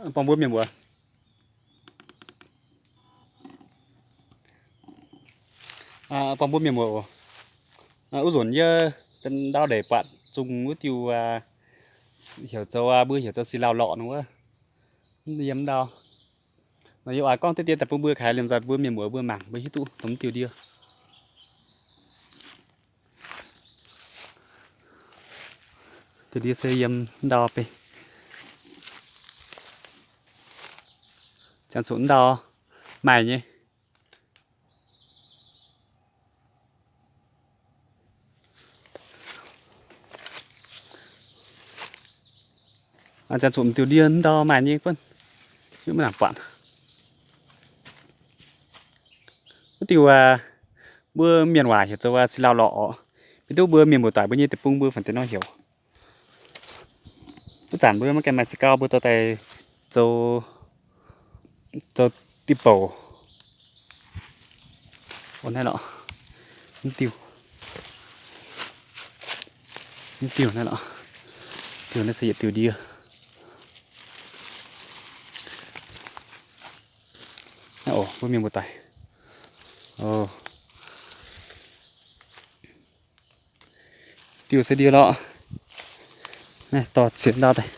Buangh mbuo mienh muoz, buangh mbuo mienh muoz oc. Wuov nzunc yie ndau ndeic buatc zungh wuov diuh, heuc zoux, mbuo heuc zoux si lauh lorqc nor wuov. Yiem ndau nor yie oix gorngv deix dien daaih bun mbuo kaaix liemh nzoih mbuo mienh muoz mbuo mangc mbuo hiuv duqv dongh diuh ndie. Diuh ndie se yiem ndau bei. Ziangh zuqc ndau maaih nyei. Ziangh zuqc diuh ndie ndau maaih nyei buonv, maiv nangc buatc. Wuov diuh mbuo mienh waac heuc zoux si lauh lorqc oc. Mv duqv mbuo mienh muoz-doic mbuo nyei deic-bung mbuo fanh deix nor heuc. Wuov zanc mbuo maiv gaengh maaih se gau mbuo dorh daaih zoux, zoux diuh bouc. Naaiv lorqc, mv diuh, mv diuh naaiv lorqc. Diuh naaiv se yietc diuh ndie. Naaiv oc, mbuo mienh muoz-doic. Diuh se ndie lorqc. Naaiv dorh ziex ndau daaih.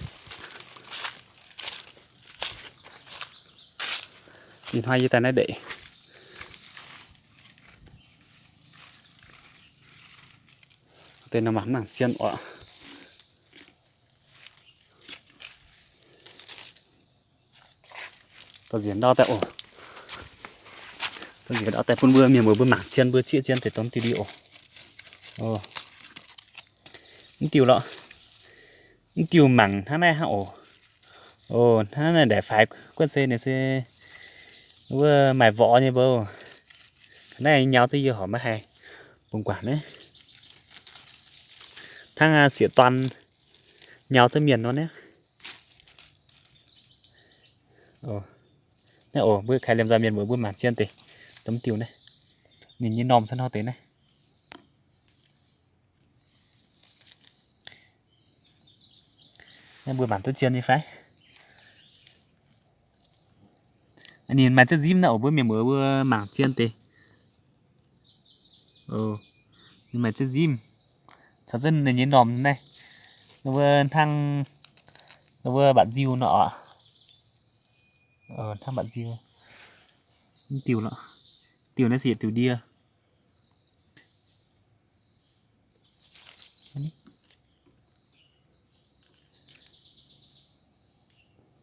Ih hnoi yie daaih naaiv ndeic. Deix nor mangc mv nangc zien oc. Dorh nziex ndau daaih oc. Dorh nziex ndau daaih bun mbuo mienh muoz mbuo mangc zien, mbuo zieqv zien deix dongh diuh ndie oc. Mv diuh lorqc. Mv diuh mangc hnangv naaiv hnangv oc. Hnangv naaiv ndaix faix guotv se ninh se wuov maaih vorz nyei mbuo. Naaiv nyau zengv yie horpc maiv haih bungx guangc naaiv. Hnangv sieqv-dorn nyau zengv mienh nor naaiv. Naaiv oc, mbuo kaaix liemh nzoih mienh muoz mbuo mangc zien deix dongh diuh naaiv. Ninh nyei normh se hnangv deix naaiv. Naaiv mbuo mangc duqv zien nyei fai? Ninh maaih zieqv nzimv naaiv oc, mbuo mienh muoz mbuo mangc zien deix. Ninh maaih zieqv nzimv. Caux zengv ninh nyei normh naaiv, wuov hnangv, wuov mbatc nziu nor oc. Hnangv mbatc nziu. Mv diuh lorqc. Diuh naaiv se yietc diuh ndie.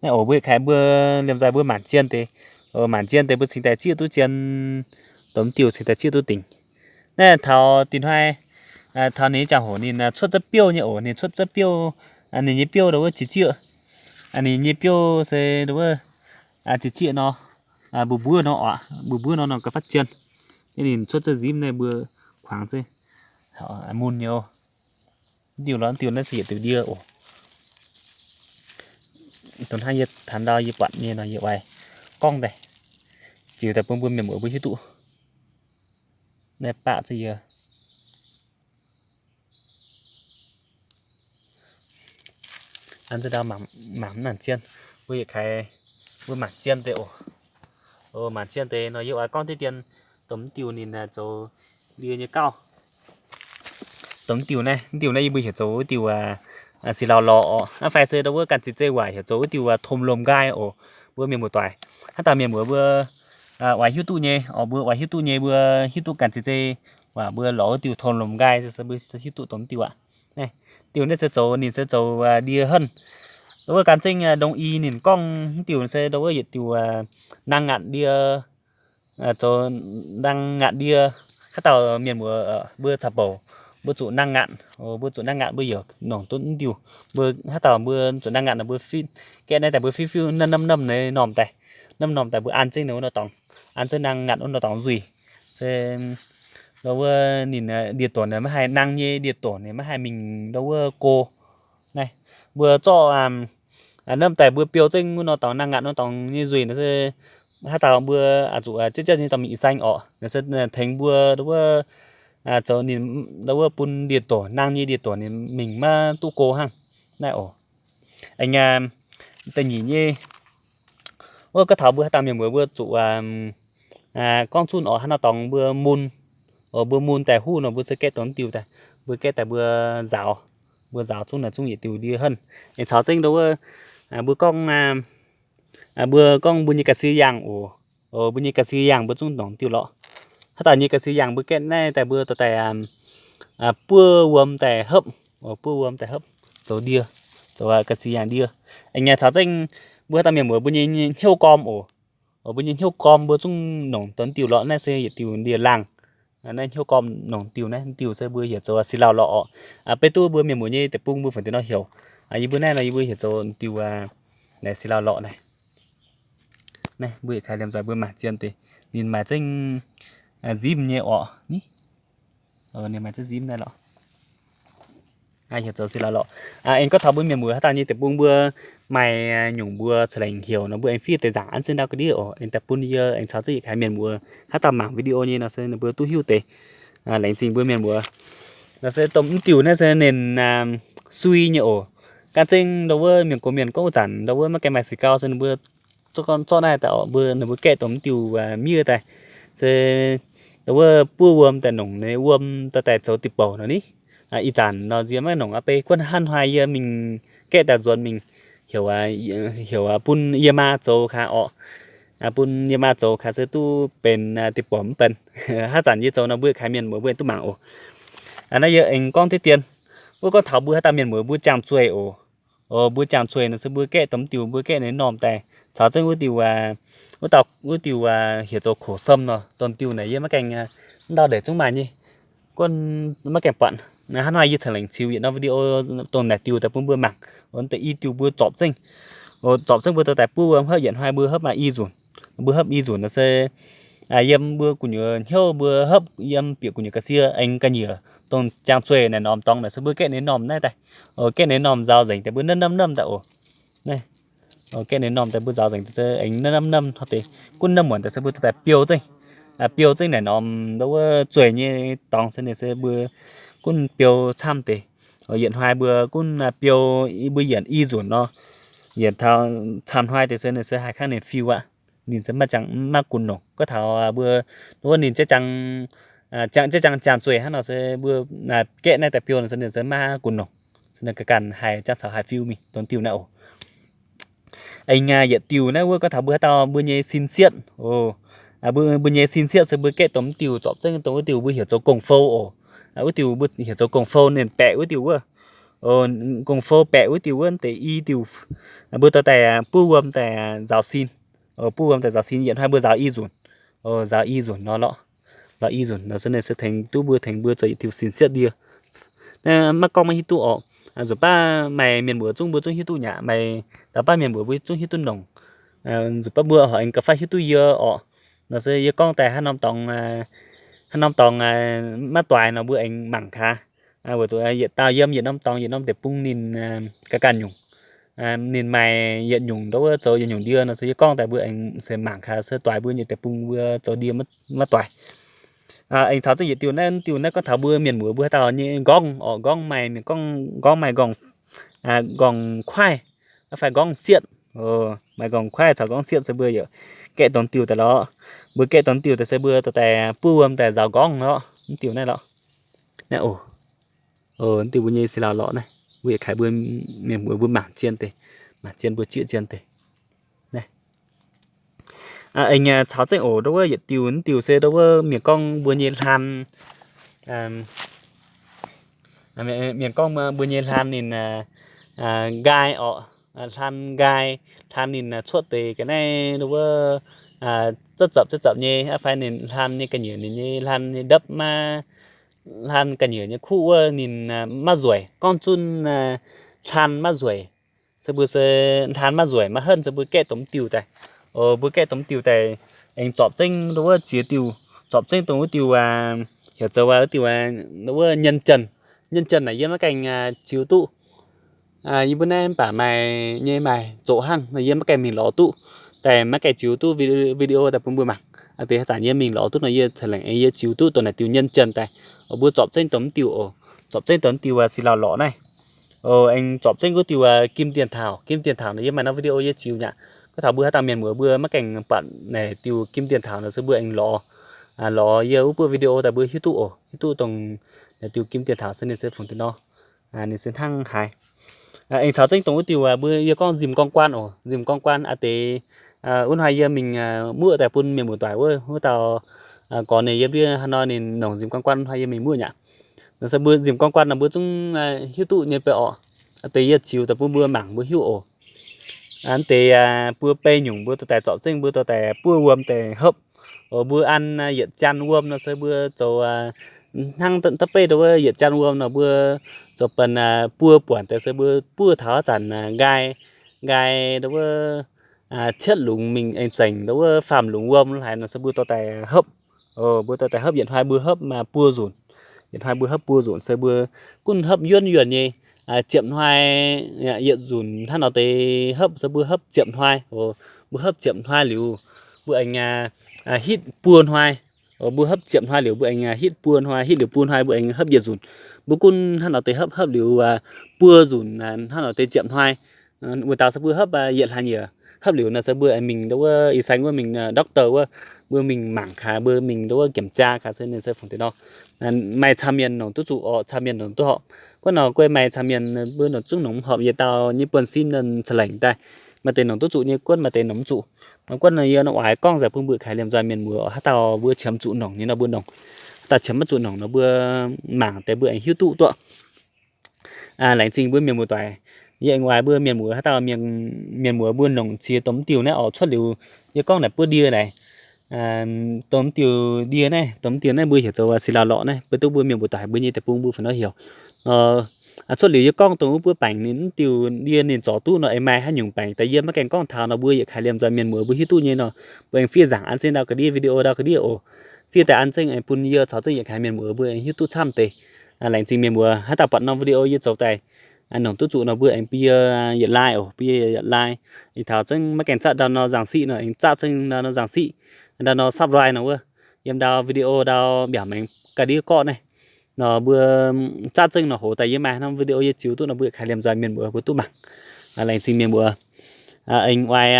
Naaiv oc, mbuo kaaix mbuo liemh nzoih mbuo mangc zien deix. Mangc zien deix mbuo cingx daaih zieqv duqv zien, dongh diuh cingx daaih zieqv duqv dingc. Naaiv taux dinh hnoi, taux ninh nyei ziangh hoc ninh cuotv za'biouv nyei oc, ninh cuotv za'biouv, ninh nyei biouv ndau wuov zieqc zieqv. Ninh nyei biouv se ndau wuov zieqc zieqv nor, mbuov mbuov nor oc, mbuov mbuov nor nor gauh fatv zien. Ninh cuotv za'nzimv naaiv mbuo kuangx zeiv mun nyei oc. Diuh lorqc, diuh naaiv se yietc diuh ndie oc. Dongh hnangv yie taux ndau yie buatc nyei nor yie oix gorngv daaih, ziux daaih bun mbuo mienh muoz mbuo hiuv duqv. Naaiv baav zengv yie an zengv ndau mangc mv nangc zien. Mbuo yietc kaaix mbuo mangc zien deix oc. Mangc zien deix nor yie oix gorngv deix dien dongh mv diuh ninh zoux ndie nyei gauh. Dongh mv diuh naaiv, mv diuh naaiv yie mbuo heuc zoux wuov diuh si lauh lorqc oc. Aa, fai se ndau wuov ganh ziex zei waac heuc zoux wuov diuh tom lomh nqaai oc. Mbuo mienh muoz-doic, haaix dauh mienh muoz mbuo oix hiuv duqv nyei oc, mbuo oix hiuv duqv nyei, mbuo hiuv duqv ganh ziex zei waac mbuo lorz wuov diuh tom lomh nqaai se mbuo hiuv duqv dongh mv diuh aqv. Diuh naaiv se zoux ninh se zoux ndie henv. Ndau wuov gan zengv ndongc i ninh gorngv mv diuh se ndau wuov yietc diuh nang ngaatc ndie, zoux nang ngaatc ndie. Haaix dauh mienh muoz mbuo caux bouc, mbuo zuqc nang ngaatc, mbuo zuqc nang ngaatc mbuo yaac nongc duqv mv diuh. Mbuo haaix dauh mbuo zuqc nang ngaatc nor mbuo gaeqv naaiv daaih mbuo fiuv-fiuv namv namv naaiv normh daaih, namv normh daaih mbuo an zengv wuov nor dorngx, an zengv nang ngaatc wuov nor dorngx nzuih. Se ndau wuov ninh ndie-dorc maiv haih nang nyei, ndie-dorc ninh maiv haih mingh ndau wuov go. Naaiv mbuo zorqv namv daaih mbuo biou zengv wuov nor dorngx nang ngaatc nor dorngx nyei nzuih nor se haaix dauh mbuo zuqc jienv jienv nyei dorh mingh ih saeng orqc. Naaiv se tengx mbuo ndau wuov zoux ninh ndau wuov bun ndie-dorc, nang nyei ndie-dorc ninh mingh maiv duqv go hnangv. Naaiv oc. Aengx da'nyeic nyei, Wuov gorngv taux mbuo haaix dauh mienh muoz mbuo zuqc gorngv zunv oc, haaix nor dorngx mbuo mun, mbuo mun daaih huv nor mbuo se gaeqv dongh diuh daaih, mbuo gaeqv daaih mbuo nzaaux, mbuo nzaaux zungv naaic zungv yietc diuh ndie henv. Aengx caux zengv ndo wuov, mbuo gorngv, mbuo gorngv mbuo nyei ga'sie yangh oc, mbuo nyei ga'sie yangh mbuo zungv nongc diuh lorqc. Haaix dauh nyei ga'sie yangh mbuo gaeqv naaiv daaih mbuo dorh daaih buov wuom daaih hopv, buov wuom daaih hopv zoux ndie, zoux ga'sie yangh ndie. Aengx caux zengv mbuo haaix dauh mienh muoz mbuo nyei hnyouv gorm oc, mbuo nyei hnyouv gorm mbuo zungv nongc dongh diuh lorqc. Naaiv se yietc diuh ndie-laangh. Naaiv hnyouv gorm nongc diuh, naaiv diuh se mbuo heuc zoux si lauh lorqc oc. Beiv duqv mbuo mienh muoz nyei deic-bung mbuo fungc deix nor heuc. Yie mbuo naaiv nor yie mbuo heuc zoux diuh naaiv si lauh lorqc naaiv. Naaiv mbuo yietc kaaix liemh nzoih mbuo mangc zien deix, ninh maaih zengv nzimv nyei orqc ni. Ninh maaih zengv nzimv naaiv lorqc. Heuc zoux si lauh lorqc. Aengx gorngv taux mbuo mienh muoz haaix dauh nyei deic-bung mbuo maaih nyungc mbuo ca'lengc heuc nor mbuo aengx fiev deix nzaangc an zengv ndau ga'ndiev oc, aengx daaih bun yie aengx caux zengv yietc kaaix mienh muoz haaix dauh mangc video nyei nor se ninh mbuo duqv hiuv deix. Laengz zingh mbuo mienh muoz. Nor se domh mv diuh naaiv se ninh sui nyei oc. Gan zengv ndo wuov mienh gox mienh gorngv wuov zanc ndo wuov maiv gaengh maaih se gau se ninh mbuo zorqv naaiv daaih oc, mbuo ninh mbuo gaeqv domh mv diuh miev daaih se ndo wuov buov wuom daaih nongc nyei wuom dorh daaih zoux diuh bouc nor ni. Ih zanc nor nziex maiv nongc aqv, beiv guanh hnangv hnoi yie mingh gaeqv daaih nzuonx mingh heuc bun yie maa zoux kaax orqc. Bun yie maa zoux kaax se duqv benx diuh bouc mv benx. Haaix zanc yie zoux nor mbuo kaaix mienh muoz mbuo duqv mangc oc. Naaiv yie aengx gorngv deix dien, wuov gorngv taux mbuo haaix dauh mienh muoz mbuo jangx zueih oc. Mbuo jangx zueih nor se mbuo gaeqv domh diuh mbuo gaeqv ninh normh daaih caux zengv wuov diuh, wuov dauh wuov diuh heuc zoux koc sem nor, domh diuh naaic yie maiv gaengh ndau ndeic zungv maaih nyei. Guanh maiv gaengh buatc. Hnangv naaiv yie ca'lengc ziux yietc norm video dongh naaic diuh daaih bun mbuo mangc. Deix i diuh mbuo zorpc zengv, zorpc zengv mbuo dorh daaih buov wuom hopv, yietc hnoi mbuo hopv maaih i nzunc. Mbuo hopv i nzunc nor se yiem mbuo gu'nyuoz hnyouv mbuo hopv yiem bieqc gu'nyuoz ga'sie aengx ga'nyiec dongh jangx zueih naaic norm dorngx naaic se mbuo gaeqv ninh normh naaiv daaih. Gaeqv ninh normh nzaaux nzengc daaih mbuo namv namv namv daaih oc. Gaeqv ninh normh daaih mbuo nzaaux nzengc daaih aengx namv namv hnangv deix. Gunv namv muonc daaih se mbuo dorh daaih biou zengv, biou zengv naaic norm ndo wuov zueih nyei dorngx se ninh se mbuo gunv biou camv deix. Yietc hnoi mbuo gunv biou, mbuo yienc i nzunc nor, yienc taux camv hnoi deix se ninh se haih kangv ninh fiuv aqv. Ninh se maiv jangx maiv gunv nongc. Gorngv taux mbuo wuov ninh jangx, jangx jangx zueih hnangv nor se mbuo gaeqv naaiv daaih biou nor se ninh se maiv gunv nongc. Se ninh ga'ganh haih jangx caux haih fiuv mingh dongh diuh naaiv oc. Aengx yietc diuh naaiv wuov gorngv taux mbuo haaix dauh mbuo nyei sin sietv oc. Mbuo nyei sin sietv se mbuo gaeqv dongh mv diuh zorpc zengv dongh wuov diuh mbuo heuc zoux gong-fou oc. Wuov diuh mbuo heuc zoux gong-fou ninh baeqc wuov diuh wuov. Gong-fou baeqc wuov diuh wuov deix i diuh, mbuo dorh daaih buov wuom daaih nzaaux sin. Buov wuom daaih nzaaux sin, yietc hnoi mbuo nzaaux i nzunc. Nzaaux i nzunc nor lorqc. Nzaaux i nzunc nor se ninh se tengx duqv mbuo, tengx mbuo zoux yietc diuh sin sietv ndie. Maiv gorngv maiv hiuv duqv oc. Nzunc baav maaih mienh muoz zungv mbuo zungv hiuv duqv nyaqc, maaih dauh baav mienh muoz mbuo zungv hiuv duqv nongc. Nzunc baav mbuo horpc aengx ga'faanh hiuv duqv yie oc. Nor se yie gorngv daaih haaix norm dorngx, haaix norm dorngx maiv doix nor mbuo aengx mangc gaax. Weic zuqc yietc dauh yiem yietc norm dorngx yietc norm deic-bung ninh ga'ganh nyungc. Ninh maaih yietc nyungc ndo wuov zoux yietc nyungc ndie nor se yie gorngv daaih mbuo aengx se mangc gaax se doix mbuo nyei deic-bung mbuo zoux ndie maiv doix. Aengx caux zengv yietc diuh naaiv, diuh naaiv gorngv taux mbuo mienh muoz mbuo haaix dauh nyei nqorngv oc, nqorngv maaih, mienh gorngv, nqorngv maaih nqorngv, nqorngv kuaaiv, fai nqorngv sietv. Maaih nqorngv kuaaiv caux nqorngv sietv se mbuo yaac gaeqv dongh diuh daaih lorqc. Mbuo gaeqv dongh diuh daaih se mbuo dorh daaih buov wuom daaih nzaaux nqorngv lorqc, mv diuh naaiv lorqc. Naaiv oc. Mv diuh mbuo nyei si lauh lorqc naaiv, mbuo yietc kaaix mbuo mienh muoz mbuo mangc zien deix, mangc zien mbuo zieqv zien deix. Naaiv aengx caux zengv oc, ndo wuov yietc diuh, mv diuh se ndo wuov mienh gorngv mbuo nyei hlaan, mienh gorngv mbuo nyei hlaan ninh nqaai oc, hlaan nqaai, hlaan ninh cuotv deix ga'naaiv ndo wuov zepv zapc zepv zapc nyei, fai ninh hlaan nyei ga'nyiec ninh nyei hlaan nyei ndopv maiv, hlaan ga'nyiec nyei kuv wuov ninh maiv nzueic, gorngv zunv hlaan maiv nzueic. Se mbuo se hlaan maiv nzueic maiv henv se mbuo gaeqv dongh mv diuh daaih. Mbuo gaeqv dongh mv diuh daaih aengx zorpc zengv ndo wuov ziex diuh, zorpc zengv dongh wuov diuh heuc zoux wuov diuh wuov nyien jienh. Nyien jienh naaic yie maiv gaengh ziux duqv. Yie mbuo naaiv mv baac maaih nyei maaih zoqc hnangv nor yie maiv gaengh mingh lorz duqv, daaih maiv gaengh ziux duqv video daaih bun mbuo mangc. Deix haaix zanc yie mingh lorz duqv nor yie ceix lengc aengx yie ziux duqv dongh naaic diuh nyien jienh daaih. Mbuo zorpc zengv dongh mv diuh oc, zorpc zengv dongh mv diuh si lauh lorqc naaiv. Aengx zorpc zengv wuov diuh kim tiền thảo, kim tiền thảo nor yie maaih norm video yie ziux nyaqc. Gorngv taux mbuo haaix dauh mienh muoz mbuo maiv gaengh buatc naaic diuh kim tiền thảo nor se mbuo aengx lorz, lorz yie wuov buoqv video daaih mbuo hiuv duqv oc, hiuv duqv dongh naaic diuh kim tiền thảo se ninh se fungc deix nor. Ninh se hnangv haaix. Aengx caux zengv dongh wuov diuh mbuo yie gorngv nzimc gorngv guaan oc, nzimc gorngv guaan a'deix. Wuov hnoi yie mingh muoqv daaih bun mienh muoz-doic wuov, wuov dauh gorx ninh yiem ndiev haaix nor ninh nongc nzimc gorngv guaan, wuov hnoi yie mingh muoqv nyei aqv. Nor se mbuo nzimc gorngv guaan nor mbuo zungv hiuv duqv nyei baeqc orqc. A'deix yie ziux daaih bun mbuo mangc mbuo hiuv oc. A'deix mbuo bei nyungc mbuo dorh daaih zorpc zengv mbuo dorh daaih buov wuom daaih hopv. Mbuo an yietc jaan wuom nor se mbuo zoux hnangv da'beiv ndau wuov yietc jaan wuom nor mbuo zoux benx buo buonc deix se mbuo buov taux haaix zanc nqaai, nqaai ndau wuov cietv lungz mingh aengx zengc ndau wuov faam lungz wuom haaix nor se mbuo dorh daaih hopv. Mbuo dorh daaih hopv, yietc hnoi mbuo hopv maaih buo nzunc. Yietc hnoi mbuo hopv buo nzunc se mbuo gunv hopv yuonv yuonh nyei. Ziepc hnoi, yietc nzunc hnangv nor deix hopv se mbuo hopv ziepc hnoi. Mbuo hopv ziepc hnoi liuz, mbuo aengx hitv buo hnoi. Mbuo hopv ziepc hnoi liuz mbuo aengx hitv buo hnoi, hitv liuz buo hnoi mbuo aengx hopv yietc nzunc. Mbuo gunv hnangv nor deix hopv, hopv liuz buo nzunc hnangv nor deix ziepc hnoi. Wuov dauh se mbuo hopv yietc hlaax nyieqc, hopv liuz nor se mbuo aengx mingh ndau wuov ih saeng wuov mingh doctor wuov, mbuo mingh mangc gaax, mbuo mingh ndau wuov kiểm tra gaax se ninh se fungc deix nor. Maaih camv mienh nongc duqv zuqc orqc, camv mienh nongc duqv horpc. Guonv nor guei maaih camv mienh mbuo nongc zungv nongc mv horpc yietc dauh nyei buonv-sin ca'lengc daaih. Maaih deix nongc duqv zuqc nyei, guonv maaih deix nongc mv zuqc. Guonv nor yie oix gorngv nzengc bun mbuo kaaix liemh nzoih mienh muoz, haaix dauh mbuo qiemx zuqc nongc nyei nor mbuo nongc. Haaix dauh qiemx maiv zuqc nongc nor mbuo mangc deix mbuo aengx hiuv duqv duqv. Laengz zingh mbuo mienh muoz-doic. Yie aengx oix mbuo mienh muoz, haaix dauh mienh muoz mbuo nongc ziex dongh mv diuh naaiv orqc, cuotv liuz yie gorngv naaic buov ndie naaic, dongh mv diuh ndie naaiv, dongh mv diuh naaiv mbuo heuc zoux si lauh lorqc naaiv, mbuo duqv mbuo mienh muoz-doic mbuo nyei deic-bung mbuo fai nor heuc. Aa, cuotv liuz yie gorngv dongh wuov buov baengc ninh mv diuh ndie ninh zorc duqv nor, aengx maaih haaix nyungc baengc daaih yie maiv gaengh gorngv taux nor, mbuo yietc kaaix liemh nzoih mienh muoz mbuo hiuv duqv nyei nor, mbuo aengx fiev nzaangc an zengv ndau ga'ndiev video ndau ga'ndiev oc. Fiev daaih an zengv aengx bun yie caux zengv yietc kaaix mienh muoz mbuo aengx hiuv duqv camv deix. Laengz zingh mienh muoz, haaix dauh buatc norm video yie zoux daaih nongc duqv zuqc nor mbuo aengx bun yie yietc like oc, bun yie yietc like. Ih taux zengv maiv gaengh zatv ndau nor nzangc siqv nor aengx zatv zengv ndau nor nzangc siqv, ndau nor subscribe nor wuov, yiem ndau video ndau mbiaauc maengx ga'ndiev gorqv naaiv nor mbuo zatv zengv nor hoc daaih yie maaih norm video yie ziux duqv nor mbuo yietc kaaix liemh nzoih mienh muoz mbuo duqv mangc. Laengz zingh mienh muoz. Aengx oix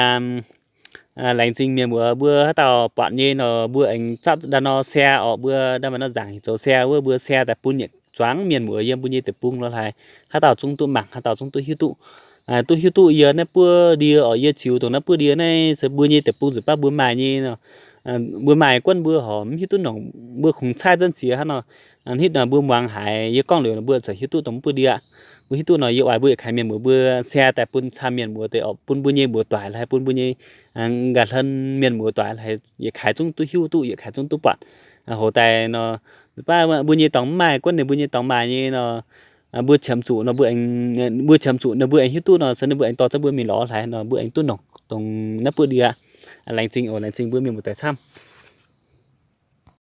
laengz zingh mienh muoz mbuo haaix dauh buatc nyei nor mbuo aengx zatv ndau nor share orqc, mbuo ndau maaih nor nzaangc heuc zoux share wuov, mbuo share daaih bun yietc zuangx mienh muoz yiem mbuo nyei deic-bung lorz hlaaix. Haaix dauh zungv duqv mangc, haaix dauh zungv duqv hiuv duqv. Duqv hiuv duqv yie naaiv buov ndie orqc, yie ziux dongh naaiv buov ndie naaiv se mbuo nyei deic-bung nzunc baav mbuo maaih nyei nor. Mbuo maaih guonv mbuo horc mv hiuv duqv nongc, mbuo kungx caaiv zanv ziex hnangv nor. Hitv nor mbuo muangx haiz yie gorngv liuz nor mbuo ziouc hiuv duqv dongh mv buov ndie aqv. Mbuo hiuv duqv nor yie oix mbuo yietc kaaix mienh muoz mbuo share daaih bun camv mienh muoz deix orqc, bun mbuo nyei muoz-doic laaix bun mbuo nyei nqa'hlen mienh muoz-doic laaix yietc kaaix zungv duqv hiuv duqv, yietc kaaix zungv duqv buatc. Hoc daaih nor, baav mbuo nyei dorngx mv maaih guonv ninh mbuo nyei dorngx maaih nyei nor, mbuo qiemx zuqc nor mbuo aengx, mbuo qiemx zuqc nor mbuo aengx hiuv duqv nor se ninh mbuo aengx dorh zengv mbuo mingh lorz hlaaix nor mbuo aengx duqv nongc dongh naaiv buov ndie aqv. Laengz zingh oc, laengz zingh mbuo mienh muoz-doic camv.